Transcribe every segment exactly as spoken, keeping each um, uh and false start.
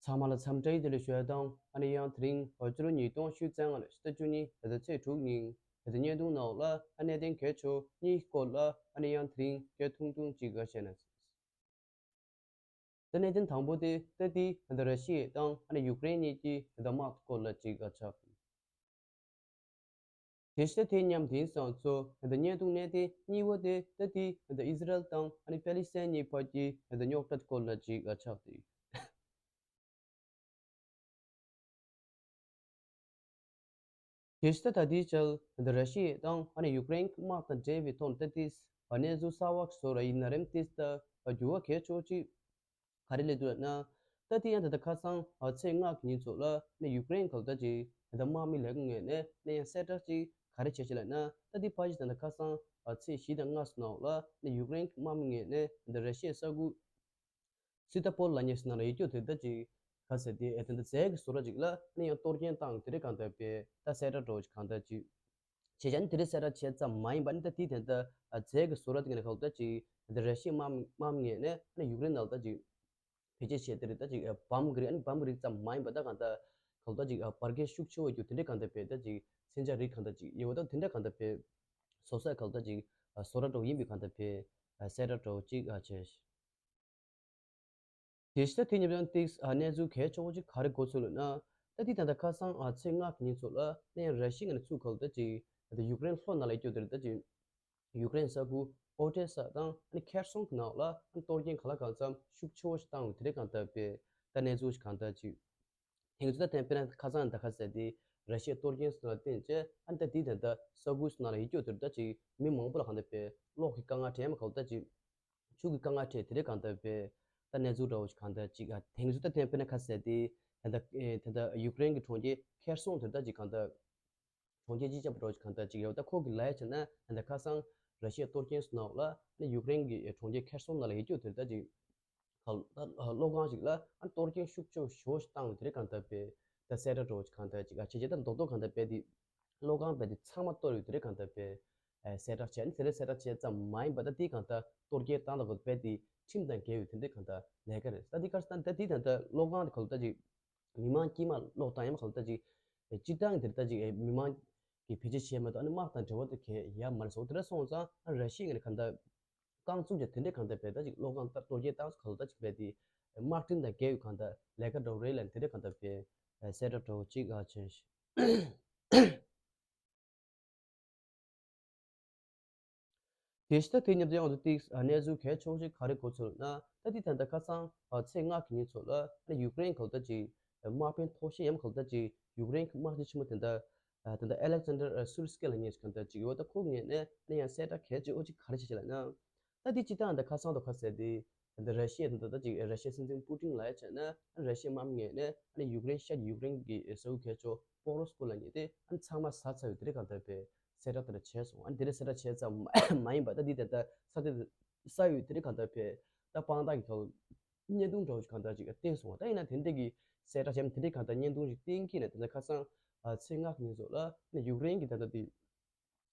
ཚང་མ་ལ་འཚམས་འདྲི་བདེ་ལེགས་ཞུ་ཡ་དང་། ཨ་ནི་ཡང་དེ་རིང་ཕྱི་ལོ་ཉིས་སྟོང་ཉི་ཤུ་རྩ་ལྔ་ལོའི་ཕྱི་ཟླ་བཅུ་གཉིས་ཕྱི་ཟླ་ཚེས་དྲུག་ཉིན་ད་ལྟ་བརྙན་ཐུང་ནང་ལ་ཨ་གནད་དོན་གལ་ཆེ་བ་གཉིས་སྐོར་ལ་ཨ་ནི་ཡང་དེ་རིང་སྐད་ཐུང་ཐུང་ཅིག་བཤད་ན། ད་གནད་དོན་དང་པོ་དེ་ད་ལྟའི་ད་ལྟ་ར་ཤི་ཡ་དང་ཨ་ནི་ཡུཀ་རེན་གཉིས་ཀྱི་ད་ལྟ་དམག་སྐོར་ལ་ཅིག་ཆགས་འདུག་དེ་བཞིན་དེ་མཉམ་དེང་སང་ཚོ་ད་ལྟ་བརྙན་ཐུང་གནད་དོན་གཉིས་པ་དེ་ད་ལྟའི་ད་ལྟ་ཨི་ཟི་རལ་དང་ཨ་ནི་པེ་ལི་སི་ཐན་གཉིས་བར་གྱི་ད་ལྟ་རྙོག་དྲ་སྐོར་ལ་ཅིག་ཆགས་འདུག་དེ་བཞིན་ད་ལྟའི་ཆར་ད་ལྟ་ར་ཤི་ཡ་དང་ཨ་ནི་ཡུཀ་རེན་དམག་དང་འབྲེལ་བའི་ཐོག་ནས་ད་ལྟའི་གནས་ཚུལ་གསར་པ་བཟོ་ར་ཡིན་ན་རེམ་ཏིས་ད་འགྱུར་བ་གལ་ཆེ་ཅིག་ག་རེ་སླེབས་འདུག་ལབ་ན། ད་ལྟའི་ཡང་ད་ལྟ་ཁ་སང་ཚེས་ལྔ་གི་ཉིན་ཚོ་ལ་ནི་ཡུཀ་རེན་གལ་ད་ཅིག་ད་ལྟ་དམག་མི་ལས་ཁུངས་ངོས་ནས་ནི་ཡང་གསལ་བསྒྲགས་ཅིག་ག་རེ་བྱས་ཤག་ལབ་ན། ད་ལྟའི་ཕལ་ཆེར་ད་ལྟ་ཁ་སང་ཚེས་བཞི་དང་ལྔ་སོ་ནང་ལ་ནི་ཡུཀ་རེན་དམག་མི་ངོས་ནས་ད་ལྟ་ར་ཤི་ཡའི་ས་ཁུལ་སི་ཏ་པོལ་ལབ་མཁན་ཞིག་ནང་ལ་ཡོད་རྒྱུ་དེ་ད་ཅིག་ག་ཟེར་དེ་ཨེ་དེ་འདྲ་རྫས་ཀྱི་བཟོ་གྲྭ་ཅིག་ལ་ནི་ཡང་གཏོར་སྐྱོན་བཏང་དེ་རིགས་གང་ལྟར་པས་ད་གསལ་བསྒྲགས་འདྲ་བོ་ཞིག་གང་ལྟར་ཅིག་བྱས་ཙང་ནི་དེ་རིགས་གསལ་བསྒྲགས་བྱས་ཙམ་མ་ཡིན་པ་ནི་ད་དེའི་དེ་འདྲ་རྫས་ཀྱི་བཟོ་གྲྭ་དེ་ག་ནས་གང་ལྟར་ཅིག་ད་ར་ཤི་ཡའི་དམག་དམག་ངོས་ནས་ནི་ཡུཀ་རེན་ནང་ལ་ད་ཅིག་བེད་སྤྱོད་བྱས་དེ་རིགས་ད་ཅིག་བམ་གྱི་རིགས་ཨ་ནི་བམ་གྱི་རིགས་ཙམ་མ་ཡིན་པ་ད་གང་ལྟར་གང་ལྟར་ཅིག་བར་བརྒལ་ཤུགས་ཆེ་བོ་རྒྱུ་དེ་འདྲ་གང་ལྟར་པས་ད་ཅིག་མཚོན་ཆ་རིགས་གང་ལྟར་ཅིག་ཡོད་པ་ད་དེ་འདྲ་གང་ལྟར་པས་བཟོ་ས་གང་ལྟར་ཅིག་བཟོ་གྲྭ་འདྲ་བོ་ཡིན་པའི་གང་ལྟར་པས་གསལ་བསྒྲགས་འདྲ་བོ་ཅིག་བྱས། དེ་བཞིན་དེ་མཉམ་དུ་ཏིག་གནས་ཚུལ་གལ་ཆེ་བོ་ཅིག་ག་རེ་གོ་ཚུལ་ལབ་ན། ད་ལྟའི་ད་ལྟ་ཁ་སང་ཚེས་ལྔ་གི་ཉིན་ཚོ་ལ་ནི་ཡང་ར་ཤི་ཡ་ནས་ཚུར་གང་ལྟར་ཅིག་ད་ཡུཀ་རེན་ལྷོ་ནང་ལ་ཡོད་རྒྱུ་དེ་རེད། ད་ཅིག་ཡུཀ་རེན་ས་ཁུལ་ཨོ་ཏེ་ས་དང་ཨ་ནི་ཁེར་སོང་གི་ནང་ལ་ཨ་ནི་གཏོར་སྐྱོན་གང་ལ་གང་འཚམ་ཤུགས་ཆེ་བོ་ཞིག་བཏང་བའི་དེ་རིགས་གང་ལྟར་པས་ད་གནས་ཚུལ་ཞིག་གང་ལྟར་ཅིག་དེང་ཚོ་ད་ཐེངས་དཔེར་ན་ཁ་སང་ད་ཁ་ཟེར་དེ་ར་ཤི་ཡའི་གཏོར་སྐྱོན་སོགས་ལ་བརྟེན་བྱས་ཨ་ནི་ད་དེའི་ད་ལྟ་ས་ཁུལ་སོགས་ནང་ལ་ཡོད་རྒྱུ་དེ་རེད། ད་ཅིག་མི་མང་པོ་ལ་གང་ལྟར་པས་གློག་གི་དཀའ་ངལ་འཕྲད་ཡ་མ་གང་ལྟར་ཅིག་ཆུ་གི་དཀའ་ངལ་འཕྲད་དེ་རིགས་གང་ལྟར་པས་ད་གནས་ཚུལ་འདྲ་བོ་ཞིག་གང་ལྟར་ཅིག་ཨ་དེང་ཚོ་ད་ཐེངས་དཔེར་ན་ཁ་ཟེར་དེ་ད་ལྟ་ཨེ་ད་ལྟ་ཡུཀ་རེན་གྱི་གྲོང་ཁྱེར་ཁེར་སོང་དེ་ད་ཅིག་གང་ལྟར་གྲོང་ཁྱེར་སྤྱི་ཁྱབ་འདྲ་བོ་ཞིག་གང་ལྟར་ཅིག་ཡོད། ད་ཁོ་གི་ལབ་ཡ་བྱས་ན་ད་ལྟ་ཁ་སང་ར་ཤི་ཡའི་གཏོར་སྐྱོན་སོགས་ནང་ལ་ནི་ཡུཀ་རེན་གྱི་གྲོང་ཁྱེར་ཁེར་སོང་ནང་ལ་ཡོད་རྒྱུ་དེ་ད་ཅིག་ག་ད་གློག་ཁང་ཞིག་ལ་ཨ་གཏོར་སྐྱོན་ཤུགས་ཆེ་བོ་ཞེ་པོ་ཞིག་བཏང་བའི་དེ་རིགས་གང་ལྟར་པས་ད་གསལ་བསྒྲགས་འདྲ་བོ་ཞིག་གང་ལྟར་ཅིག་ཨ་བྱས་རྗེས་ད་མདོག་མདོག་གང་ལྟར་པས་དེ་གློག་ཁང་པས་དེ་ཚང་མ་གཏོར་བའི་དེ་རིགས་གང་ལྟར་པས་ཨ་གསལ་བསྒྲགས་བྱས། ཨ་ནི་དེ་རིགས་གསལ་བསྒྲགས་བྱས་ཙམ་མ་ཡིན་པ་ད་དེ་གང་ལྟར་གཏོར་སྐྱོན་བཏང་ད་གོ་པས་དེ་ཁྲིམས་དང་འགལ་བའི་དེ་འདྲའི་གང་ལྟར་ལས་ཀ་རེད། ད་དེ་གར་ད་ད་དེ་ད་ལྟ་གློག་ཁང་དེ་གང་ལྟར་ཅིག་མི་མང་དཀྱིལ་མ་གློག་བཏང་ཡ་མ་གང་ལྟར་ཅིག་སྤྱིར་བཏང་གི་དེ་ལྟ་ཅིག་མི་མང་གི་བེད་སྤྱོད་བྱས་མ་གཏོགས་ཨ་ནི་དམག་དང་འབྲེལ་བ་དེ་གས་ཡ་མ་རེད་སོང་། དེ་འདྲ་སོང་ཙང་ཨ་ར་ཤི་ཡ་ངས་གང་ལྟར་རྐང་བཙུགས་ཀྱང་དེ་འདྲའི་གང་ལྟར་བས་ད་ཅིག་གློག་ཁང་ལྟར་གཏོར་སྐྱོན་བཏང་སོང་། གང་ལྟར་ཅིག་བས་དེ་དམག་ཁྲིམས་དང་འགལ་བའི་གང་ལྟར་ལས་ཀ་འདྲ་བོ་རེད་ལབ་དེ་འདྲའི་གང་ལྟར་བས་གསལ་བསྒྲགས་འདྲ་བོ་ཅིག་ཨ་བྱས། དེ་བཞིན་ད་དེ་མཉམ་དུ་ཡང་དུ་ཏིག་གནས་ཚུལ་གལ་ཆེ་བོ་ཞིག་ག་རེ་གོ་ཚུལ་ན། ད་དེ་ད་ལྟ་ཁ་སང་ཚེས་ལྔ་གི་ཉིན་ཚོ་ལ་ནི་ཡུཀ་རེན་གང་ལྟར་ཅིག་དམག་དཔོན་ཐོག་ཤེས་ཡ་མ་གང་ལྟར་ཅིག་ཡུཀ་རེན་གྱི་དམག་སྤྱི་ཆེན་མོ་དེ་འདྲ་ད་ལྟ་ཨེ་ལེག་ཛན་ཌར་སུར་སྐེ་ལབ་མཁན་ཞིག་གང་ལྟར་ཅིག་ཡོད། ད་ཁོ་ངོས་ནས་ནི་ཡང་གསལ་བསྒྲགས་གལ་ཆེ་བོ་ཅིག་ག་རེ་བྱས་ཤག་ལབ་ན། ད་དེ་སྤྱིར་བཏང་ད་ཁ་སང་དང་ཁ་གསལ་དེ་ད་ལྟ་ར་ཤི་ཡ་དང་ད་ལྟ་ཅིག་ར་ཤི་ཡའི་སྲིད་འཛིན་པུ་ཏིན་ལབ་ཡ་བྱས་ན་ཨ་ནི་ར་ཤི་ཡའི་དམག་མི་ངོས་ནས་ཨ་ནི་ཡུཀ་རེན་ཤར་ཡུཀ་རེན་གྱི་ས་ཁུལ་གལ་ཆེ་བོ་པོག་རོ་སི་ཀོ་ལབ་མཁན་དེ་ཨ་ནི་ཚང་མ་ཟ་ཚར་བའི་དེ་རིགས་གང་ལྟར་བས་གསལ་བསྒྲགས་དེ་འདྲ་བྱས་སོང་། ཨ་ནི་དེ་འདྲ་གསལ་བསྒྲགས་བྱས་ཙམ་མ་ཡིན་པ་ད་འདི་དེ་ལྟར་ས་དེ་ས་ཡོད་དེ་རིགས་གང་ལྟར་བས་ད་དཔང་རྟགས་ཀྱི་ཐོག་བརྙན་ཐུང་འདྲ་བོ་ཞིག་གང་ལྟར་ཅིག་བསྟན་སོང་བ། ད་ཡིན་ན་དེ་འདྲས་ཀྱི་གསལ་བསྒྲགས་བྱས་ན་དེ་འདྲས་གང་ལྟར་བརྙན་ཐུང་ཞིག་བསྟན་གྱི་ན། དེ་འདྲ་ཁ་སང་ཚེས་ལྔ་གི་ཉིན་ཚོ་ལ་ཨ་ནི་ཡུཀ་རེན་གྱི་ད་ལྟ་དེ།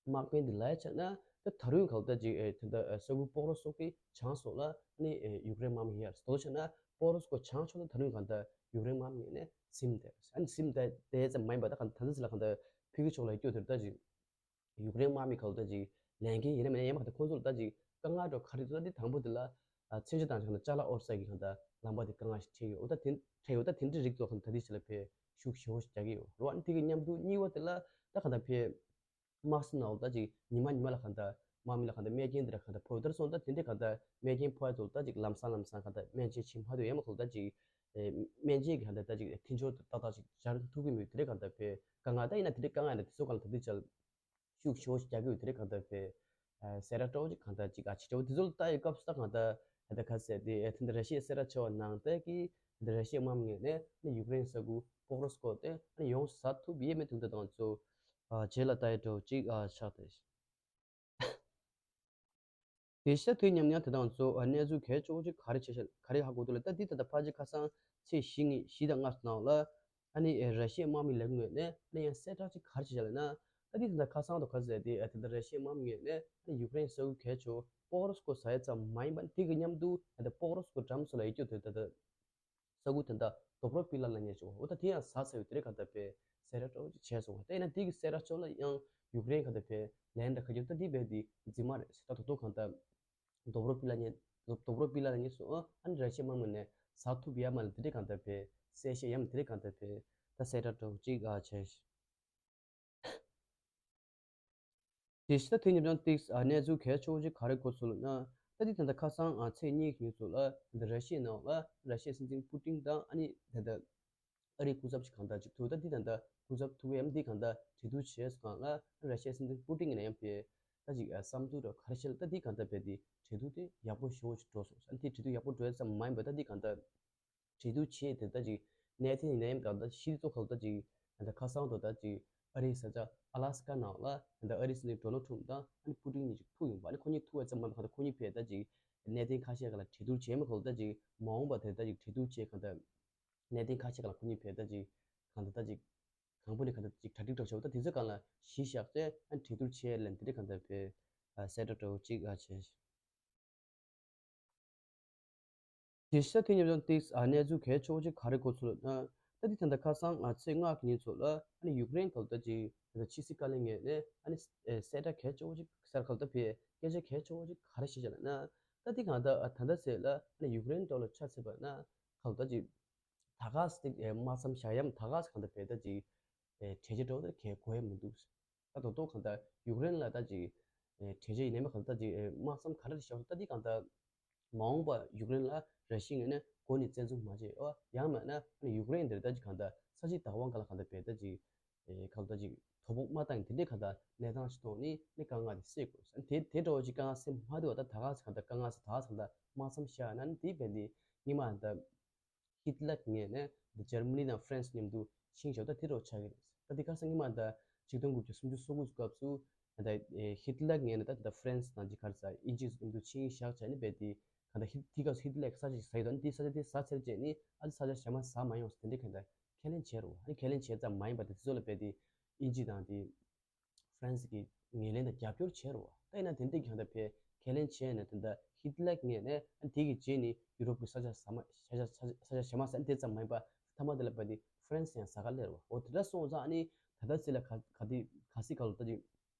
དམག་དཔོན་འདི་ལ་ཡ་ཆ་ན་ད་ད་རུང་གང་ལྟར་ཅིག་ཨེ་ད་ལྟ་ཨེ་ས་ཁུལ་པོག་རོ་སོ་ཀི་བྱང་སོགས་ལ་ནི་ཨེ་ཡུཀ་རེན་དམག་མི་ཡར་སོ་ཆ་ན་པོག་རོ་སོ་ཀི་བྱང་ཕྱོགས་ལ་ད་རུང་གང་ལྟར་ཡུཀ་རེན་དམག་མི་ནས་ཟིན་ཏེ་ཨ་ནི་ཟིན་ཏེ་དེ་ཙམ་མ་ཡིན་པ་ད་གང་ད་ལྟ་ཟི་ལ་གང་ལྟར་ཕུ་གི་ཕྱོགས་ལ་སྐྱོད་དེར་ད་ཅིག་ཡུཀ་རེན་དམག་མི་གང་ལྟར་ཅིག་ལས་འགན་ཡིན་ན་མིན་ན་ཡང་མ་གང་ལྟར་ཁོང་ཚོ་ལ་ད་ཅིག་དཀའ་ངལ་འདྲ་ག་རེ་འདུག་ད་འདི་དང་པོ་འདི་ལ་ཨ་མཚོན་ཆ་དང་ཅང་ལ་ཅ་ལག་དབོར་ས་གི་གང་ལྟར་ལམ་པ་དེ་དཀའ་ངལ་ཞིག་འཕྲད་ཡོད། འོ་ད་དེ་འཕྲད་ཡོད། ད་དེ་འདྲའི་རིགས་ཚོ་གང་ལྟར་ད་འདི་ཕྱི་ལ་ཕེ་ཤུགས་ཞེ་པོ་ཞིག་རྒྱག་གི་ཡོད་རེད་བ། ཨ་ནི་དེ་གི་མཉམ་དུ་གཉིས་པ་དེ་ལ་ད་གང་ལྟར་ཕེ། དམག་སྲིད་ནང་ལ་ད་ཅིག་ཉི་མ་ཉི་མ་ལ་གང་ལྟར་དམག་མི་ལ་གང་ལྟར་རྨས་སྐྱོན་འདི་འདྲ་གང་ལྟར་ཕོག་དེར་སོང་ད་དེ་འདྲ་གང་ལྟར་རྨས་སྐྱོན་ཕོག་ཡ་ཚོ་ལ་ད་ཅིག་ལམ་སང་ལམ་སང་གང་ལྟར་སྨན་བཅོས་བྱེད་མ་ཐུབ་ཡ་མ་གང་ལྟར་ཅིག་ཨེ་སྨན་བཅོས་ཀྱི་གང་ལྟར་ད་ཅིག་མཐུན་སྦྱོར་ཏག་ཏག་ཅིག་སྦྱར་ཐུབ་ཀྱི་མེད་དེ་འདྲ་གང་ལྟར་ཕེ་དཀའ་ངལ་ད་ཡིན་ན་དེ་འདྲ་དཀའ་ངལ་ཡིན་ན་དེ་ཚོ་གང་ལྟར་དེ་ཅག་ཤུགས་ཆེ་བོ་ཞིག་རྒྱག་གི་ཡོད་དེ་འདྲ་གང་ལྟར་ཕེ་ཨ་གསལ་བསྒྲགས་འདྲ་བོ་ཅིག་གང་ལྟར་ཅིག་ཨ་ཅིག་འདྲ་བོ་དེ་ཚོ་ལ་ལྟ་ཡི་སྐབས་སུ་ད་གང་ལྟར་ད་ལྟ་ག་ཟེར་དེ་ཨེ་དེ་འདྲ་ར་ཤི་ཡའི་གསལ་བསྒྲགས་བྱས་པ་ནང་ལྟར་གྱི་དེ་འདྲ་ར་ཤི་ཡའི་དམག་མི་ངོས་ནས་ནི་ཡུཀ་རེན་ས་ཁུལ་པོག་རོ་སི་ཀོ་དེ་ནི་ཡོངས་ཟ་ཐུབ་ཡས་མེད་དུ་འདི་དང་ཚོ་ཨ་རྗེས་ལ་ལྟ་ཡི་འདྲ་བོ་ཅིག་ཨ་ཆགས་ཏེ། དེ་ཤ་དེ་མཉམ་མཉམ་དེ་དང་ཚོ་ཨ་གནས་ཚུལ་གལ་ཆེ་བོ་ཅིག་ག་རེ་བྱས་ཤག་ག་རེ་ཧ་གོ་འདུག་ལ། ད་འདི་ད་ལྟ་ཕལ་ཆེར་ཁ་སང་ཚེས་བཞི་ཉིན་བཞི་དང་ལྔ་ནང་ལ་ཨ་ནི་ཨེ་ར་ཤི་ཡའི་དམག་མི་ལས་ཁུངས་ངོས་ནས་ཨ་ནི་ཡང་གསལ་བསྒྲགས་ཅིག་ག་རེ་བྱས་ཤག་ལབ་ན། ད་འདི་ད་ལྟ་ཁ་སང་དང་ཁ་སང་དེ་ཨ་ད་ལྟ་ར་ཤི་ཡའི་དམག་མི་ངོས་ནས་ཨ་ནི་ཡུཀ་རེན་ས་ཁུལ་གལ་ཆེ་བོ་པོག་རོ་སི་ཀོ་ཟ་ཡ་ཙམ་མ་ཡིན་པ་དེ་གི་མཉམ་དུ་ཨ་ད་པོག་རོ་སི་ཀོ་འགྲམ་སོགས་ལ་ཡོད་རྒྱུ་དེ་ད་ལྟ་ ས་ཁུལ་དེ་འདྲ་དོབ་རོ་པི་ལ་ལབ་མཁན་ཅིག་འོ་ད་དེ་ཡང་ཟ་ཚར་བའི་དེ་རིང་གང་ལྟར་དཔེ་གསལ་བསྒྲགས་འདྲ་བོ་ཅིག་བྱས་སོང་བ། ད་ཡིན་ན་དེ་གི་གསལ་བསྒྲགས་ཕྱོགས་ལ་ཡང་ཡུཀ་རེན་གང་ལྟར་དཔེ་ལན་འདྲ་ཁ་རྒྱུ་ད་དེ་དཔེ་དེ་རྫུན་མ་རེད་ཟེར། ད་དོ་དོ་གང་ལྟར་དོབ་རོ་པི་ལ་ཉེ་དོབ་རོ་པི་ལ་ཉེ་སོང་། ཨ་ནི་ར་ཤི་ཡ་དམག་མི་ནས་ཟ་ཐུབ་ཡ་མ་ལ་དེ་རིང་གང་ལྟར་དཔེ་གསལ་བཤད་ཡ་མ་དེ་རིང་གང་ལྟར་དཔེ་ད་གསལ་བསྒྲགས་འདྲ་བོ་ཅིག་ཨ་བྱས། དེ་ཕྱི་ད་དེ་ཉིན་ཀྱང་ཏིགས་ཨ་གནས་ཚུལ་གལ་ཆེ་བོ་ཅིག་ག་རེ་གོ་ཚུལ་ལབ་ན། ད་དེ་ད་ལྟ་ཁ་སང་ཨ་ཚེས་གཉིས་ཀྱི་ཉིན་ཚོ་ལ་ད་ར་ཤི་ཡའི་ནང་ལ་ར་ཤི་ཡའི་སྲིད་འཛིན་པུ་ཏིན་དང་ཨ་ནི་ད་ལྟ་ཨ་རིའི་སྐུ་ཚབ་ཅིག་གང་ལྟར་ཅིག་ཐུག་ད་དེ་ད་ལྟ་སྐུ་ཚབ་ཐུག་ཡམ་དེ་གང་ལྟར་གྲོས་བསྡུར་བྱས་སོང་ལ་ར་ཤི་ཡའི་སྲིད་འཛིན་པུ་ཏིན་གྱི་ནས་ཡང་དཔེ་ད་ཅིག་ཨ་བསམ་ཚུལ་འདྲ་ག་རེ་བཤད་ལ་ད་དེ་གང་ལྟར་དཔེ་དེ་གྲོས་བསྡུར་དེ་ཡག་པོ་ཞེ་པོ་ཅིག་འགྲོ་སོང་། ཨ་ནི་དེ་གྲོས་བསྡུར་ཡག་པོ་འགྲོ་ཡ་ཙམ་མ་ཡིན་པ་ད་དེ་གང་ལྟར་གྲོས་བསྡུར་བྱས་དེ་ད་ཅིག་གནད་དོན་ཡིན་ན་ཡང་ད་ལྟ་ཤི་ཏི་ཚོ་ག་ལ་ད་ཅིག་ད་ལྟ་ཁ་སང་དུ་ད་ཅིག་ཨ་རིའི་ས་ཆ་ཨ་ལ་སི་ཀ་ནང་ལ་ད་ལྟ་ཨ་རིའི་སྲིད་འཛིན་ཌོ་ནལ་ཊམ་དང་ཨ་ནི་པུ་ཏིན་གཉིས་ཅིག་ཐུག་ཡོང་བ། ཨ་ནི་ཁོ་གཉིས་ཐུག་པ་ཙམ་མ་ཡིན་པར་ད་ཁོ་གཉིས་ཕེ་ད་ཅིག་གནད་དོན་ཁ་ཤས་སྒང་ལ་གྲོས་བསྡུར་བྱས་མ་ག་ལ་ད་ཅིག་མ་འོངས་པ་དེ་ད་ཅིག་གྲོས་བསྡུར་བྱས་གང་ལྟར་གནད་དོན་ཁ་ཤས་སྒང་ལ་ཁོ་གཉིས་ཕེ་ད་ཅིག་གང་ལྟར་ད་ཅིག་དང་པོ་ནས་གང་ལྟར་ཅིག་གྲ་སྒྲིག་འདྲ་བྱས་པ་ད་དེ་ཚོ་སྒང་ལ་གཞི་བཞག་སྟེ་ཨ་ནི་གྲོས་བསྡུར་བྱས་ལན་དེ་འདྲ་གང་ལྟར་ཕེ་གསལ་བསྒྲགས་འདྲ་བོ་ཅིག་ཨ་བྱས། དེ་ཤ་དེ་ཉིན་ཀྱང་ཏིགས་ཨ་གནས་ཚུལ་གལ་ཆེ་བོ་ཅིག་ག་རེ་གོ་ཚུལ་ལབ་ན། ད་དེ་ད་ལྟ་ཁ་སང་ཨ་ཚེས་ལྔ་གི་ཉིན་ཚོ་ལ་ཨ་ནི་ཡུཀ་རེན་ག་ལ་ད་ཅིག་ད་ལྟ་ཕྱི་སྲིད་བཀའ་བློན་ངོས་ནས་ཨ་ནི་གསལ་བསྒྲགས་གལ་ཆེ་བོ་ཅིག་གསར་ག་ལ་ད་ཕེ་སྐད་ཆ་གལ་ཆེ་བོ་ཅིག་ག་རེ་བཤད་ཅེ་ལབ་ན། ད་དེ་གང་ལྟར་ཨ་ད་ལྟ་ཚེས་ལ་ཨ་ནི་ཡུཀ་རེན་འགྲོ་ལ་ཆ་མཚོན་པ་ན་ག་ལ་ད་ཅིག་ད་ག་སེ་དམག་མཚམས་བཞག་ཡམ་ད་ག་སེ་གང་ལྟར་ཕེ་ད་ཅིག་གྲོས་ཆོད་འདྲ་བོ་དེ་གལ་གོ་ཡ་མི་འདུག་ད་དོ་དོ་གང་ལྟར་ཡུཀ་རེན་ལ་ད་ཅིག་གྲོས་ཆོད་ཡིན་ནའི་མ་གང་ལྟར་ད་ཅིག་དམག་མཚམས་ག་རེ་བཞག་ད་དེ་གང་ལྟར་མ་འོངས་པ་ཡུཀ་རེན་ལ་ར་ཤི་ཡའི་ངོས་ནས་འགོ་ནས་བཙན་འཛུལ་མ་བྱེད་ཨོ་ཡང་མིན་ན་ཡུཀ་རེན་འདིར་ད་ཅིག་གང་ལྟར་ས་ཆའི་བདག་དབང་ག་ལ་གང་ལྟར་ཕེ་ད་ཅིག་ག་ལ་ད་ཅིག་དོ་ཕོག་མ་བཏང་དེ་འདྲའི་གང་ལྟར་གནས་སྟངས་ཤིག་ཐོག་ནས་ནི་དཀའ་ངལ་དེ་སེལ་དགོས་དེ་དེ་འདྲ་བོ་ཅིག་དཀའ་ངལ་སེལ་མ་ཐུབ་པ་ད་ད་ག་སེ་གང་ལྟར་དཀའ་ངལ་སེལ་ད་ག་སེ་གང་ལྟར་དམག་མཚམས་བཞག་ན་ནི་དེ་བས་ནི་སྔོན་མ་ད། ཧིད་ལར་ངོས་ནས་འཇར་མ་ནི་དང་ཧྥ་རན་སི་མཉམ་དུ་ཆིངས་བཞག་ད་དེ་འདྲ་བོ་ཆགས་ཀྱི་རེད། ད་དེ་ཁ་སང་སྔོན་མ་ད་ཆིག་སྟོང་དགུ་བརྒྱ་སུམ་ཅུ་སོ་དགུ་སྐབས་སུ་ད་ཧིད་ལར་ངོས་ནས་ད་ད་ཧྥ་རན་སི་དང་ཅིག་ག་རེ་ཟ་དབྱིན་ཇི་མཉམ་དུ་ཆིངས་བཞག་བྱས་ནས་རྦད་དེ་ག་ད་ཧིད་དེ་སྐབས་སུ་ཧིད་ལར་གྱི་ས་ཆ་ཞིག་ཟ་ཡི་དང་དེ་ས་ཆ་དེ་ཟ་ཚར་རྗེས་ནི་ཨ་ད་ས་ཆ་གཞན་མ་ཟ་མ་ཡོང་ཟེར་དེ་འདྲའི་ག་ད་ཁས་ལེན་བྱས་རེད་བ། ཨ་ནི་ཁས་ལེན་བྱས་ཙམ་མ་ཡིན་པ་དེ་ཚོ་ལ་རྦད་དེ་དབྱིན་ཇི་དང་དེ། ཧྥ་རན་སི་གིས་ངོས་ལེན་དང་རྒྱབ་སྐྱོར་བྱས་རེད་བ། ད་ཡིན་ན་དེ་འདྲའི་གང་ལྟར་ཕེ་ཁས་ལེན་བྱས་ནས་དེ་འདྲ་ཧིད་ལར་ངོས་ནས་ཨ་དེ་གི་རྗེས་ནས་ཡུ་རོབ་ཀྱི་ས་ཆ་ཟ་མ་ས་ཆ་ས་ཆ་ས་ཆ་གཞན་མ་ཟ་དེ་ཙམ་མ་ཡིན་པ་མཐའ་མ་དེ་ལ་བབས་ཏེ་ཧྥ་རན་སི་ཡང་ཟ་ག་སླེབས་རེད་བ། འོ་དེ་འདྲ་སོང་ཙང་ཨ་ནི་ད་ལྟ་ཚེ་ལ་ག་ག་དེ་ག་སྲིད་ག་ལ་ད་ཅིག་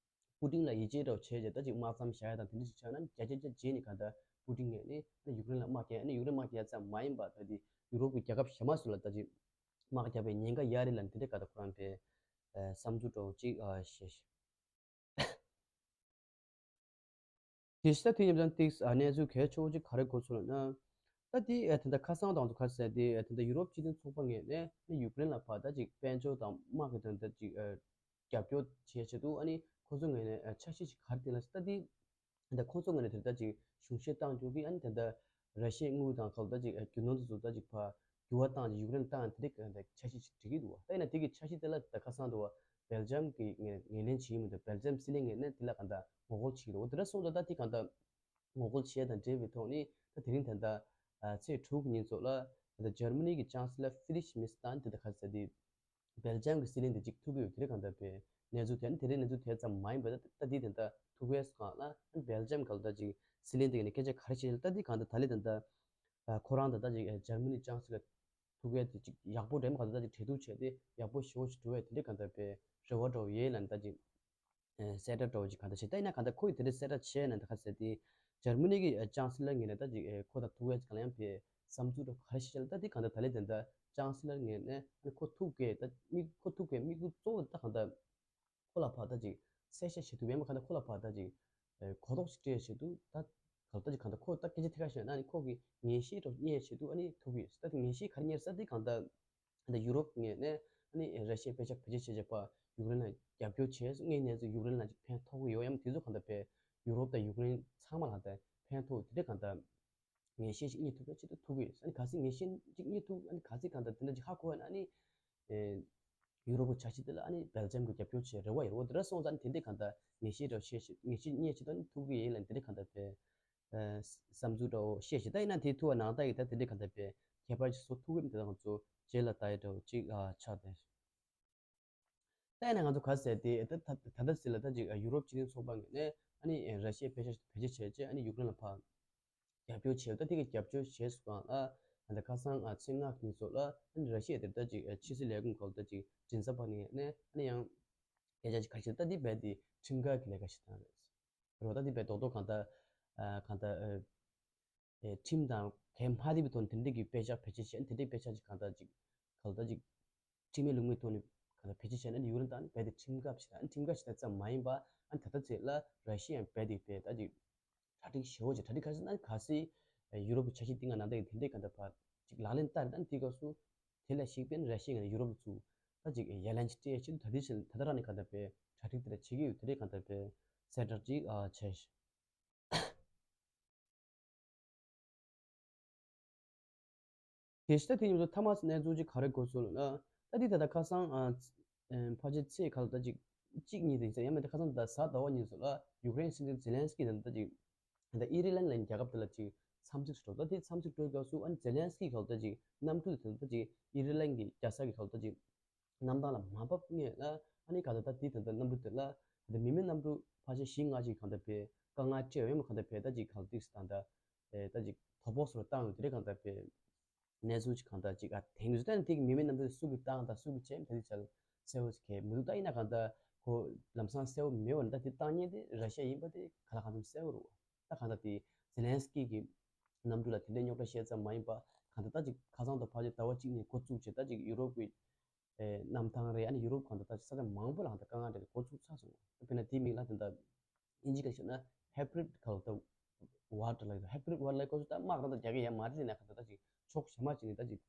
པུ་ཏིན་ལ་ཡིད་ཆེས་འདྲ་བོ་བྱས་རྗེས་ད་ཅིག་དམག་མཚམས་བཞག་ཡ་དང་དེ་འདྲ་ཞིག་ཆགས་ན་ཨ་ནི་བརྒྱ་ཆ་བརྒྱ་རྗེས་ནས་གང་ལྟར་པུ་ཏིན་ངོས་ནས་ཨ་ནི་ཡུཀ་རེན་ལ་དམག་རྒྱག་ཨ་ནི་ཡུཀ་རེན་དམག་རྒྱག་ཡ་ཙམ་མ་ཡིན་པ་ད་དེ་ཡུ་རོབ་ཀྱི་རྒྱལ་ཁབ་གཞན་མ་ཚོ་ལ་ད་ཅིག་དམག་རྒྱག་པའི་ཉེན་ཁ་ཡོད་རེད་ལབ་འདི་འདྲའི་སྐད་ཆ་ཁོ་རང་གི་བསམ་ཚུལ་འདྲ་བོ་ཅིག་བཤད། དེ་ཤ་དེ་ཉིན་ཀྱང་ཏིགས་གནས་ཚུལ་གལ་ཆེ་བོ་ཅིག་ག་རེ་གོ་ཚུལ་ལབ་ན། ད་དེ་ད་ལྟ་ཁ་སང་དང་ཚོ་ག་རེ་ཟེར་དེ་ད་ལྟ་ཡུ་རོབ་སྤྱི་མཐུན་ཚོགས་པ་ངོས་ནས་ཡུཀ་རེན་ལ་ཕར་ད་ཅིག་དཔལ་འབྱོར་དང་དམག་གི་དོན་དུ་ཅིག་རྒྱབ་སྐྱོར་བྱེད་ཆེད་དུ་ཨ་ནི་ཁོ་ཚོ་ངོས་ནས་འཆར་གཞི་ཅིག་ག་རེ་བཏིང་ལབ་ཟེར་ད་དེ། ད་ཁོ་ཚོ་ངོས་ནས་དེ་ལྟ་ཅིག་གཞུང་བཞེས་བཏང་རྒྱུ་གི་ཨ་ནི་དེ་འདྲ་ར་ཤི་ཡའི་དངུལ་དང་ག་ལ་ད་ཅིག་རྒྱུ་ནོར་དེ་ཚོ་ད་ཅིག་ཕར་འགྱུར་བ་བཏང་ཅིག་ཡུཀ་རེན་བཏང་དེ་འདྲའི་འཆར་གཞི་ཅིག་སྒྲིག་གི་འདུག་བ། ད་ཡིན་ན་དེ་གི་འཆར་གཞི་དེ་ལ་ད་ཁ་སང་དུ་བ་སྦེལ་ཇམ་གི་ངོས་ངོས་ལེན་བྱེད་ཀྱི་མི་འདུག་སྦེལ་ཇམ་སྲིད་བློན་ངོས་ནས་དེ་ལ་གང་ལྟར་ངོ་རྒོལ་བྱེད་ཀྱི་འདུག་འོ་དེ་འདྲ་སོང་ཙང་ད་དེ་གང་ལྟར་ངོ་རྒོལ་བྱས་དང་འབྲེལ་བའི་ཐོག་ནས་ད་དེ་རིང་ད་ལྟ་ཚེས་དྲུག་གི་ཉིན་ཚོ་ལ་ད་ལྟ་ཇར་མ་ནི་གི་ཅང་སི་ལར་ཧྥི་རི་ཤི་མེར་དང་དེ་ད་ག་ཟེར་དེ། སྦེལ་ཇམ་གྱི་སྲིད་བློན་དེ་གཅིག་ཐུག་གི་ཡོད། དེ་རིང་གང་ལྟར་པའི་གནས་ཚུལ་དེ་ནི་དེ་རིང་གནས་ཚུལ་དེ་ཙམ་མ་ཡིན་པ་ད་ད་དེ་དེ་འདྲ་ཐུག་པའི་སྒང་ལ་སྦེལ་ཇམ་ག་ལ་ད་ཅིག་སྲིད་བློན་དེ་ག་ནས་སྐད་ཆ་ག་རེ་བཤད་ད་དེ་གང་ལྟར་ད་ལས་ད་ལྟ་ཁོ་རང་ད་ད་ཅིག་ཇར་མ་ནི་ཅང་སི་ལར་ཐུག་པའི་དེ་ཅིག་ཡག་པོ་འདྲ་མ་ག་ད་ད་ཅིག་གྲོས་བསྡུར་བྱས་ཏེ་ཡག་པོ་ཞེ་པོ་ཞིག་འགྲོ་བའི་དེ་འདྲ་གང་ལྟར་པའི་རེ་བ་འདྲ་བོ་ཡོད་ལབ་ད་ཅིག་གསལ་བསྒྲགས་འདྲ་བོ་ཅིག་གང་ལྟར་བྱས། ད་ཡིན་ན་གང་ལྟར་ཁོ་ཡིས་དེ་འདྲའི་གསལ་བསྒྲགས་བྱས་ན་ད་ག་ཟེར་དེ་ཇར་མ་ནི་གི་ཅང་སི་ལར་ངོས་ནས་ད་ཅིག་ཁོ་དང་ཐུག་པའི་གང་ལ་ཡང་པའི་བསམ་ཚུལ་འདྲ་ག་རེ་བཤད་ལ་ད་དེ་གང་ལྟར་ད་ལས་དེ་འདྲ་ཅང་སི་ལར་ངོས་ནས་ཨ་ནི་ཁོ་ཐུག་གི་ད་དམིགས་ཁོ་ཐུག་གི་དམིགས་ཡུལ་གཙོ་བོ་ད་གང་ལྟར་ཁོ་ལ་ཕར་ད་ཅིག་གསལ་བཤད་བྱེད་ཐུབ་ཡས་མ་གང་ལྟར་ཁོ་ལ་ཕར་ད་ཅིག་གོ་རྟོགས་ཤིག་སྤྲད་བྱེད་དུ་ད་གང་ལྟར་ཅིག་གང་ལྟར་ཁོ་ད་སྐད་ཆ་ཐད་ཀར་བཤད་ན་ཨ་ནི་ཁོ་གི་ངེས་ཤེས་འདྲ་བོ་རྙེད་བྱེད་དུ་ཨ་ནི་ཐུག་གི་ཡོད། ད་དེ་ངེས་ཤེས་ག་རེ་རྙེད་ས་དེ་གང་ལྟར། ད་ཡུ་རོབ་ངོས་ནས་ཨ་ནི་ར་ཤི་ཡའི་དཔེ་ཆ་བེད་སྤྱོད་བྱེད་བྱེད་པ་ཡུཀ་རེན་ལ་རྒྱབ་སྐྱོར་བྱས་སོང་ངས་ནས་ཚོ་ཡུཀ་རེན་ལ་ཅིག་ཕན་ཐོགས་ཀྱི་ཡོད་ཡམ་དེ་ཚོ་གང་ལྟར་པའི་ཡུ་རོབ་དང་ཡུཀ་རེན་ཚང་མ་ལ་ད་ཕན་ཐོགས་དེ་འདྲ་གང་ལྟར་ངེས་ཤེས་ཤིག་རྙེད་ཐུབ་པའི་ཆེད་དུ་ཐུག་གི་ཡོད། ཨ་ནི་གལ་སྲིད་ངེས་ཤེས་ཅིག་རྙེད་ཐུབ་ཨ་ནི་གལ་སྲིད་གང་ལྟར་དེ་འདྲ་ཅིག་ཧ་གོ་ཡ་ན་ཨ་ནི་ཨེ་ཡུ་རོབ་ཀྱི་འཆར་གཞི་དེ་ལ་ཨ་ནི་སྦེལ་ཇམ་གྱི་རྒྱབ་སྐྱོར་བྱེད་རེ་བ་ཡོད་རེད། འོ་དེ་འདྲ་སོང་ཙང་ཨ་ནི་དེ་འདྲ་གང་ལྟར་ངེས་ཤེས་འདྲ་བོ་ཤེས་ཤིག་ངེས་ཤེས་རྙེད་ཆེད་དུ་ཨ་ནི་ཐུག་གི་ཡིན་ལ་དེ་འདྲ་གང་ལྟར་པའི་བསམ་ཚུལ་འདྲ་བོ་བཤད་བཞིན། ད་ཡིན་ན་དེའི་ཐུག་པ་ནང་ལྟར་གྱི་ད་དེ་འདྲའི་གང་ལྟར་པའི་ཁྱད་པར་ཅིག་བཟོ་ཐུབ་ཀྱི་མི་འདུག་ང་ཚོ་རྗེས་ལ་ལྟ་ཡ་འདྲ་བོ་ཅིག་ཨ་ཆགས་ཏེ། ད་ཡིན་ན་ང་ཚོ་ག་ཟེར་དེ་ད་ད་ད་ཟེར་ལ་ད་ཅིག་ཡུ་རོབ་སྤྱི་མཐུན་ཚོགས་པ་ངོས་ནས་ཨ་ནི་ར་ཤི་ཡའི་དཔེ་ཆ་བེད་སྤྱོད་བྱས་རྗེས་ཨ་ནི་ཡུཀ་རེན་ལ་ཕར་རྒྱབ་སྐྱོར་བྱས། ད་དེ་གི་རྒྱབ་སྐྱོར་བྱས་སུ་གང་ལ་ ད་ཁ་སང་ཨ་ཚེས་ལྔ་གི་ཉིན་སོགས་ལ་ཨ་ནི་ར་ཤི་ཡ་དེར་ད་ཅིག་ཨ་ཕྱི་སྲིད་ལས་ཁུངས་ཁག་ལ་ད་ཅིག་མགྲིན་ཚབ་པ་ནས་ནས་ཨ་ནི་ཡང་སྐད་ཆ་ཅིག་ག་རེ་བཤད། ད་འདི་རྦད་དེ་ཁྲིམས་འགལ་གྱི་ལས་ཀ་ཞིག་བཏང་རེད། རེད་བ། ད་འདི་རྦད་རྡོག་རྡོག་གང་ལྟར་ཨ་གང་ལྟར་ཨ་ཨེ་ཁྲིམས་དང་གལ་མ་འདྲ་བའི་ཐོག་ནས་དེ་འདྲས་ཀྱི་དཔེ་ཆ་བེད་སྤྱོད་བྱས་ནས་དེ་འདྲས་དཔེ་ཆ་ཅིག་གང་ལྟར་ཅིག་གང་ལྟར་ཅིག་ཁྲིམས་མེད་ལུགས་མེད་ཐོག་ནས་གང་ལྟར་བེད་སྤྱོད་བྱས་ནས་ཡུཀ་རེན་བཏང་ནས་རྦད་དེ་ཁྲིམས་འགལ་ཞིག་དང་ཁྲིམས་འགལ་ཞིག་དང་ཙམ་མ་ཡིན་པ། ཨ་ནི་ད་ལྟ་ཚེ་ལ་ར་ཤི་ཡ་རྦད་དེ་རྦད་ད་ཅིག་གྲ་སྒྲིག་ཞེ་པོ་ཅིག་གྲ་སྒྲིག་ག་རེ་ཟེར་ན་གལ་སྲིད་ཡུ་རོབ་ཀྱི་ཆ་ཤས་འདི་སྒང་ནང་ད་དེ་འདྲས་གང་ལྟར་ཕར་ཅིག་ལག་ལེན་བསྟར་ད་ནི་དེའི་སྐབས་སུ་དེ་ལ་གཞིགས་པས་ན་ར་ཤི་ཡ་ནས་ཡུ་རོབ་ལ་ཚུར་ད་ཅིག་ཡ་ལན་ཅིག་སྤྲད་ཆེད་དུ་ད་ལྟའི་ཆ་ད་ལྟ་རང་ནས་གང་ལྟར་རྦད་གྲ་སྒྲིག་དེ་འདྲ་བྱེད་ཀྱི་ཡོད། དེ་འདྲས་གང་ལྟར་རྦད་གསལ་བསྒྲགས་ཅིག་ཨ་བྱས། དེ་ཕྱི་ད་དེ་ཉིན་དུ་ཐ་མ་གནས་ཚུལ་ཅིག་ག་རེ་གོ་སོང་ལབ་ན། ད་དེ་ད་ལྟ་ཁ་སང་ཨ་ཨེམ་ཕལ་ཆེར་ཚེས་ག་ལ་ད་ཅིག་གཅིག་གཉིས་དེ་ཡིན་ས་ཡང་མེད། ད་ཁ་སང་ད་གཟའ་ཟླ་བ་ཉིན་སོགས་ལ་ཡུཀ་རེན་སྲིད་འཛིན་ཛེ་ལན་སི་ཀི་དང་ད་ཅིག་ད་ཨི་རི་ལན་ལ་རྒྱལ་ཁབ་དེ་ལ་ཅིག་འཚམས་གཟིགས་སུ་འགྲོ། ད་དེ་འཚམས་གཟིགས་འགྲོའི་སྐབས་སུ་ཨ་ནི་ཛེ་ལན་སི་ཀི་ག་ལ་ད་ཅིག་གནམ་གྲུ་དེ་ད་ཅིག་ཨི་རི་ལན་གྱི་རྒྱལ་ས་གི་ག་ལ་ད་ཅིག་གནམ་ཐང་ལ་མ་བབས་སྔོན་ལ་ཨ་ནི་ག་ད་ད་དེ་ད་ད་གནམ་གྲུ་དེ་ལ་ད་མི་མེད་གནམ་གྲུ་ཕལ་ཆེར་བཞི་ལྔ་ཅིག་གང་ལྟར་རྦད་དཀའ་ངལ་འཕྲད་ཡོད་མ། གང་ལྟར་རྦད་ད་ཅིག་ག་ལ་ཏིག་སི་དང་ད་ཨེ་ད་ཅིག་དོ་ཕོག་སོགས་བཏང་ཡོད། དེ་འདྲས་གང་ལྟར་རྦད་གནས་ཚུལ་ཅིག་གང་ལྟར་ཅིག་ཨ་དེང་དུས་ད་ནི་དེ་གི་མི་མེད་གནམ་གྲུ་དེ་སུ་གིས་བཏང་དང་སུ་གིས་བྱས་མིན་ད་དེ་ཅིག་གསལ་པོ་ཅིག་གང་མི་འདུག་ད་ཡིན་ན་གང་ལྟར་ཁོ་ལམ་སང་གསལ་པོ་མེད་པ་ནི་ད་དེ་བཏང་མཁན་དེ་ར་ཤི་ཡ་ཡིན་པ་དེ་ག་ལ་གང་འཚམ་གསལ་པོ་རེད། ད་གང་ལྟར་དེ་ཛེ་ལན་སི་ཀི་གི་གནམ་གྲུ་ལ་དེ་འདྲའི་རྙོག་དྲ་བཤད་ཙམ་མ་ཡིན་པ། གང་ལྟར་ད་ཅིག་ཁ་སང་དང་ཕལ་ཆེར་ཟླ་བ་གཅིག་ནས་འགོ་བཙུགས་བྱས་ད་ཅིག་ཡུ་རོབ་ཀྱི་ཨེ་གནམ་ཐང་རེད། ཨ་ནི་ཡུ་རོབ་གང་ལྟར་ད་ཅིག་ས་ཆ་མང་པོ་ལ་གང་ལྟར་དཀའ་ངལ་འཕྲད་དེ་འགོ་བཙུགས་ཚར་སོང་། དཔེར་ན་དེའི་མིང་ལ་དེ་འདྲ་ཨིན་ཇི་སྐད་བཤད་ན་ཧེབ་རིཌ་ག་ལ་ད་ཝར་ལབ་ཡོད། ཧེབ་རིཌ་ཝར་ལབ་སྐབས་སུ་ད་དམག་རང་ད་རྒྱག་གི་ཡ་མ་རེད། དེ་ན་གང་ལྟར་ད་ཅིག་ཕྱོགས་གཞན་མ་ཅིག་ནས་ད་ཅིག་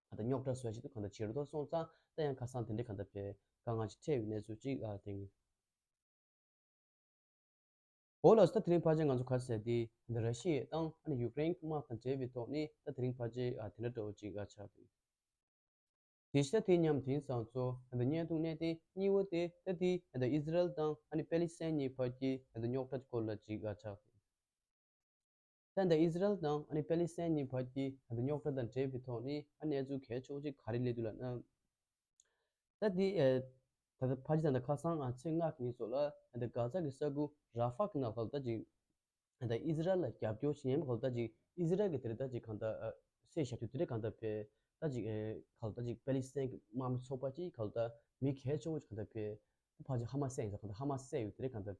གང་ལྟར་རྙོག་དྲ་བཟོ་ཡ་ཆེད་དུ་གང་ལྟར་བྱེད་རོགས་སོང་ཙང་ད་ཡང་ཁ་སང་དེ་འདྲས་གང་ལྟར་བྱས་དཀའ་ངལ་ཅིག་འཕྲད་ཡོད་གནས་ཚུལ་ཅིག་ཨ་དེང་འོ་ལགས་སོ། ད་དེ་རིང་ཕལ་ཆེར་ང་ཚོ་ག་རེ་ཟེར་དེ་འདི་ར་ཤི་ཡ་དང་ཨ་ནི་ཡུཀ་རེན་གྱི་དམག་དང་འབྲེལ་བའི་ཐོག་ནས་ད་དེ་རིང་ཕལ་ཆེར་ཨ་དེ་འདྲ་འདྲ་བོ་ཅིག་ཨ་ཆགས་འདུག་དེ་ཕྱི་ད་དེ་མཉམ་དེང་སང་ཚོ་ད་བརྙན་ཐུང་གནད་དོན་གཉིས་པ་དེ་ད་དེ་ད་ཨི་ཟི་རལ་དང་ཨ་ནི་པེ་ལི་སི་ཐན་གཉིས་བར་གྱི་ད་རྙོག་དྲ་སྐོར་ལ་ཅིག་ཨ་ཆགས་འདུག་ད་ད་ཨི་ཟི་རལ་དང་ཨ་ནི་པེ་ལི་སི་ཐན་གཉིས་བར་གྱི་ད་རྙོག་དྲ་དང་འབྲེལ་བའི་ཐོག་ནས་ཨ་གནས་ཚུལ་གལ་ཆེ་བོ་ཅིག་ག་རེ་སླེབས་འདུག་ལབ་ན། ད་འདི་ཨེ་ད་ལྟ་ཕལ་ཆེར་ད་ལྟ་ཁ་སང་ཨ་ཚེས་ལྔ་གི་ཉིན་སོགས་ལ་ད་ལྟ་གྷ་ཛ་གི་ས་ཁུལ་ར་ཧྥ་གི་ནང་ལ་ད་ཅིག་ད་ཨི་ཟི་རལ་ལ་རྒྱབ་སྐྱོར་བྱེད་མཁན་ག་ལ་ད་ཅིག་ཨི་ཟི་རལ་གི་དེར་ད་ཅིག་གང་ལྟར་ཨ་བསད་བཞག་རྒྱུ་དེ་འདྲས་གང་ལྟར་བས་ད་ཅིག་ཨེ་ག་ལ་ད་ཅིག་པེ་ལི་སི་ཐན་གི་དམག་མི་ཚོགས་པ་ཅིག་ག་ལ་ད་མི་གལ་ཆེ་བོ་ཅིག་གང་ལྟར་བས་ཕལ་ཆེར་ཧ་མ་སི་ཡིན་ས་གང་ལྟར་ཧ་མ་སི་ཡོད་དེ་འདྲས་གང་ལྟར་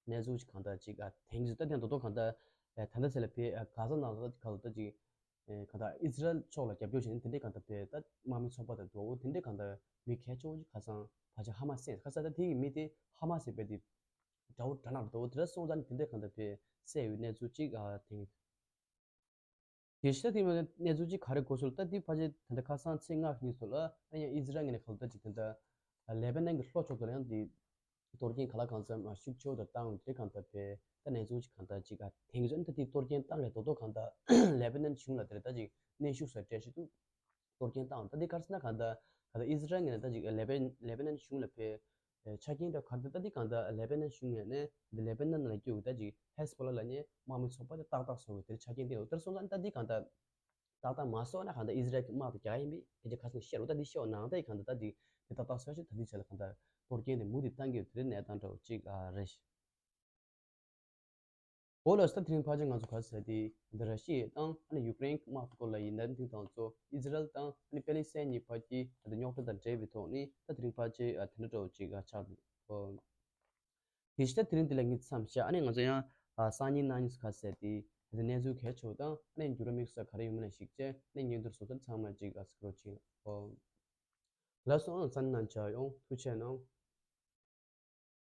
བས། གནས་ཚུལ་ཅིག་གང་ལྟར་ཅིག་ཨ་དེང་གི་ད་ཐེངས་མདོར་བསྡུས་གང་ལྟར་ཨེ་ད་ལྟ་ཚེ་ལ་བས་ཨ་གྷ་ཛ་ནང་ལ་ག་ལ་ད་ཅིག་ཨེ་གང་ལྟར་ཨི་ཟི་རལ་ཕྱོགས་ལ་རྒྱབ་སྐྱོར་བྱས་ནས་དེ་འདྲས་གང་ལྟར་བས་ད་དམག་མི་ཚོགས་པ་དང་འགྲོ་བོ་དེ་འདྲས་གང་ལྟར་མི་གལ་ཆེ་བོ་ཅིག་ཁ་སང་ཕལ་ཆེར་ཧ་མ་སི་ཁ་སང་ད་དེ་གི་མི་དེ་ཧ་མ་སི་བས་དེ་དགྲ་བོ་དགྲ་ནག་འགྲོ་བོ་དེ་འདྲ་སོང་ཙང་དེ་འདྲས་གང་ལྟར་བས་བསད་ཡོད་གནས་ཚུལ་ཅིག་ཨ་དེང་དེ་ཕྱི་ད་དེ་མ་གནས་ཚུལ་ཅིག་ག་རེ་གོ་སོང་ལབ་ད་དེ་ཕལ་ཆེར་ད་ལྟ་ཁ་སང་ཚེས་ལྔ་གི་ཉིན་སོགས་ལ་ཨ་ཡང་ཨི་ཟི་རལ་ངོས་ནས་ག་ལ་ད་ཅིག་ད་ལྟ་ལེ་པ་ནན་གྱི་ལྷོ་ཕྱོགས་དུ་ལ་ཡང་དེ་གཏོར་སྐྱོན་ག་ལ་གང་འཚམ་ཤུགས་ཆེ་བོ་དང་བཏང་དེ་གང་ལྟར་བས་ད་གནས་ཚུལ་ཅིག་གང་ལྟར་ཅིག་ཨ་དེང་གི་ཚོ་ཨ་ད་དེ་གཏོར་སྐྱོན་བཏང་གས་དོ་དོ་གང་ལྟར་ལེ་པ་ནན་གཞུང་ལ་དེར་ད་ཅིག་གནོན་ཤུགས་སུ་སྤྲད་ཤུགས་ཏུ་གཏོར་སྐྱོན་བཏང་ད་དེ་ག་རེ་ཟེར་ན་གང་ལྟར་ག་ད་ཨི་ཟི་རལ་ངོས་ནས་ད་ཅིག་ལེ་པ་ལེ་པ་ནན་གཞུང་ལ་བས་ཆ་རྐྱེན་འདྲ་ག་རེ་ད་ད་དེ་གང་ལྟར་ལེ་པ་ནན་གཞུང་ངོས་ནས་འདི་ལེ་པ་ནན་ལ་སྐྱོད་ད་ཅིག་ཧེ་ཟི་བྷོ་ལ་ལབ་མཁན་དམག་མི་ཚོགས་པ་དེ་ཏག་ཏག་བཟོ་དགོས་དེར་ཆ་རྐྱེན་དེ་ཡོད་དེར་སོང་ཙང་ད་དེ་གང་ལྟར། ཏག་ཏག་མ་བཟོས་ན་གང་ལྟར་ཨི་ཟི་རལ་གྱི་དམག་དེ་རྒྱག་ཡིན་པས་སྐད་ཆ་ཁ་སང་བཤད་རོགས་ད་འདི་བཤད་འོ་ནང་ད་ཡི་གང་ལྟར་ད་འདི་དེ་ཏག་ཏག་བཟོས་ཤིག་ད་འདི་བྱས་ལ་གང་ལྟར་གཏོར་སྐྱོན་དེ་མུ་མཐུད་གཏང་གི་ཡོད་དེ་རེད་གནས་སྟངས་འདྲ་བོ་གཅིག་ཨ་རེད་ཤག་འོ་ལགས་སོ། ད་དེ་རིང་ཕལ་ཆེར་ང་ཚོ་ག་རེ་ཟེར་དེ་འདི་ར་ཤི་ཡ་དང་ཨ་ནི་ཡུཀ་རེན་གྱི་དམག་དེ་སྐོར་ལ་ཡིན་ད་དེ་དང་ཚོ་ཨི་ཟི་རལ་དང་ཨ་ནི་པེ་ལི་སི་ཐན་གཉིས་བར་གྱི་ད་རྙོག་དྲ་དང་འབྲེལ་བའི་ཐོག་ནས་ད་དེ་རིང་ཕལ་ཆེར་ཨ་དེ་འདྲ་འདྲ་བོ་གཅིག་ཨ་ཆགས་འདུག་ཨོ། དེ་ཕྱི་ད་དེ་རིང་འདི་ལ་ངས་མཚམས་བཞག་ཨ་ནི་ང་ཚོ་ཡང་ཨ་སང་ཉིན་གནངས་ཉིན་སུ་ག་ཟེར་ཏེ་དེ་གནས་ཚུལ་གལ་ཆེ་བ་དང་ཨ་ནི་འགྱུར་བ་དམིགས་བསལ་ག་རེ་ཡོང་མིན་ལ་གཞིགས་བྱས་ཨ་ནི་ཉིན་དུ་བཟོ་ཚར་ཚང་མ་ཅིག་ཨ་སི་ཀྲོ་ཅིག་ཨོ། ལགས་སོ། ཨང་སང་ཉིན་ནང་མཇལ་ཡོང་། ཐུགས་རྗེ་གནང་།